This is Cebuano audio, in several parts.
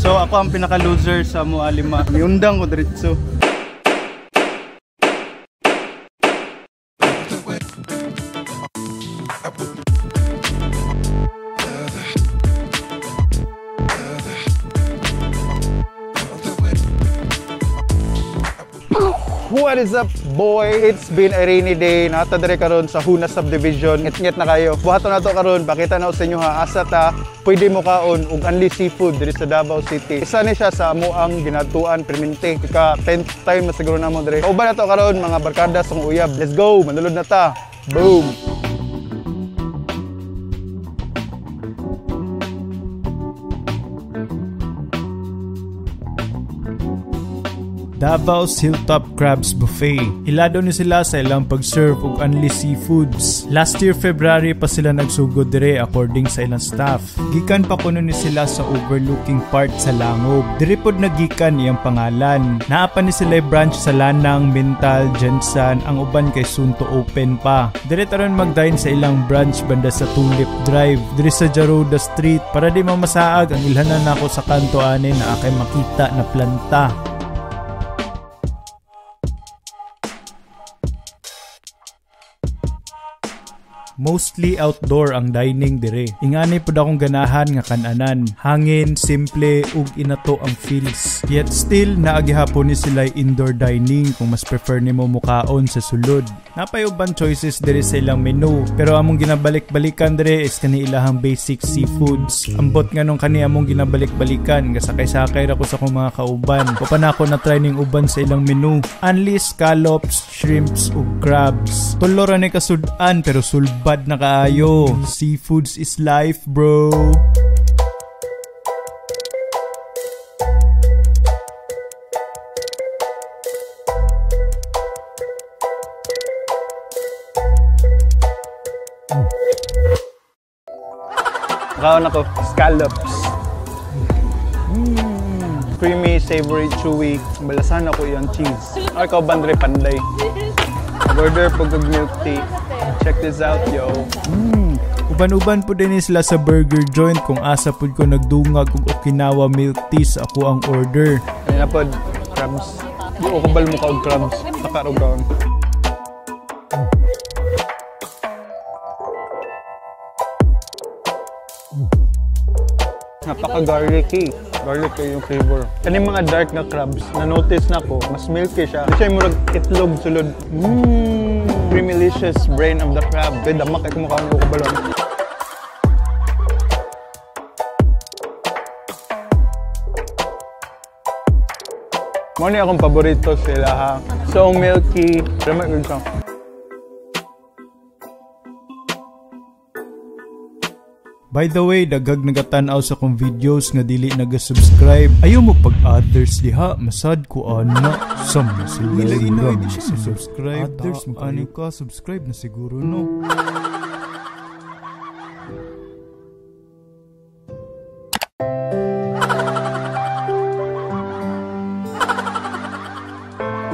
So ako ang pinaka-loser sa mua lima. Miundang ko diretso. What is up, boy? It's been a rainy day. Nata diri karon sa Huna Subdivision. Ngit-ngit na kayo. Buhaton nato karon, pakita na sa inyo ha asa ta pwede mo kaon og only seafood diri sa Davao City. Isa ni siya sa amoang ginatuan permente. Ika 10th time na siguro namo diri. Kauban nato karon mga barkada sa uyab. Let's go, manulod na ta. Boom. Davao's Hilltop Crabs Buffet. Ilado ni sila sa ilang pag-serve og only seafoods. Last year February pa sila nagsugod dire according sa ilang staff. Gikan pa kuno ni sila sa overlooking part sa Langob. Dire pod nagikan iyang pangalan. Naa pa ni sila branch sa Lanang, Mintal, Jensan, ang uban kay soon to open pa. Dire taron mag-dine sa ilang branch banda sa Tulip Drive, dire sa Jaroda Street para di mamasaag ang ilhanan nako sa kanto ani na akay makita na planta. Mostly outdoor ang dining dire. Ingani pud akong ganahan nga kananan. Hangin, simple ug inato ang feels. Yet still naa gihapon ni sila indoor dining kung mas prefer nimo mukaon sa sulod. Napay uban choices dire sa ilang menu, pero among ginabalik-balikan dire is kani ilahang basic seafoods. Ambot nga nung kani among ginabalik-balikan, gasakay-sakay ra ko sa akong mga kauban. Wa pa nako na try ning uban sa ilang menu. Only scallops, shrimps ug crabs. Tulo ra ni kasud-an pero sulbad na kaayo. Seafoods is life, bro. Kaon ako, scallops. Creamy, savory, chewy. Balasan ako yung cheese. Ay, ikaw bandre panday. Order po og milk tea. Check this out, yo. Uban-uban po din sila sa burger joint kung asa pud ko nagdungag og Okinawa milk tea sa ako ang order. Ayun na pod, crabs. Di ko kabal mo ka og crabs. Nakarog kaon. Napaka-garlicky. Garlic yung flavor. Kani mga dark na crabs, na-notice na ko, mas milky siya. Siya yung murag itlog sulod. Creamylicious brain of the crab. Kaya damak ay kumukha niyo kabalon. Mo ni akong paborito sila ha. So milky. Pero may good siya. By the way, daghag nagatan-aw sa akong videos nga dili naga-subscribe. Ayaw mo pag-others diha, masad ko ana. Sama sila. Ila di siya subscribe. Others mo ka subscribe na siguro no.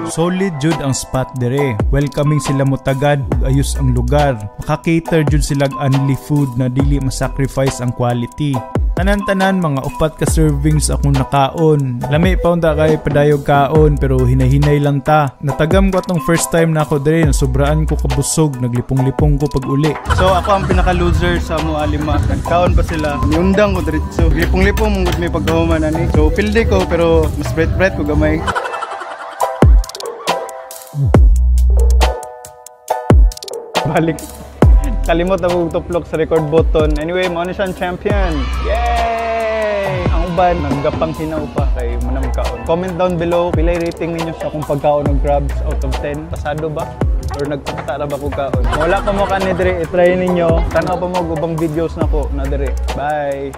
Solid jud ang spot dire. Welcoming sila motagad ug ayos ang lugar. Maka-cater jud sila only food na dili ma-sacrifice ang quality. Tanan-tanan mga upat ka servings akong nakaon. Lami pa unta kay padayog kaon pero hinahinay lang ta. Natagam ko atong first time na ako dire, nasubraan ko kabusog, naglipong-lipong ko pag uli. So ako ang pinaka-loser sa mua lima. Nagkaon pa sila, niundang ko diretso. Lipong-lipong mong gud may pagkahuman ani. So pildi ko pero mas bright-bright ko gamay. Balik. Kalimot ako tuplok sa record button. Anyway, mao ni siyang champion. Yay! Ang uban, naggapang hinaw pa kay manam kaon. Comment down below, pilay rating ninyo sa akong pagkaon ng crabs out of 10. Pasado ba? Or nagpakata ra ba ko kaon? Kung wala pa mo kani dire, i-try ninyo. Tan-aw pa mo og ubang videos nako na dire. Bye!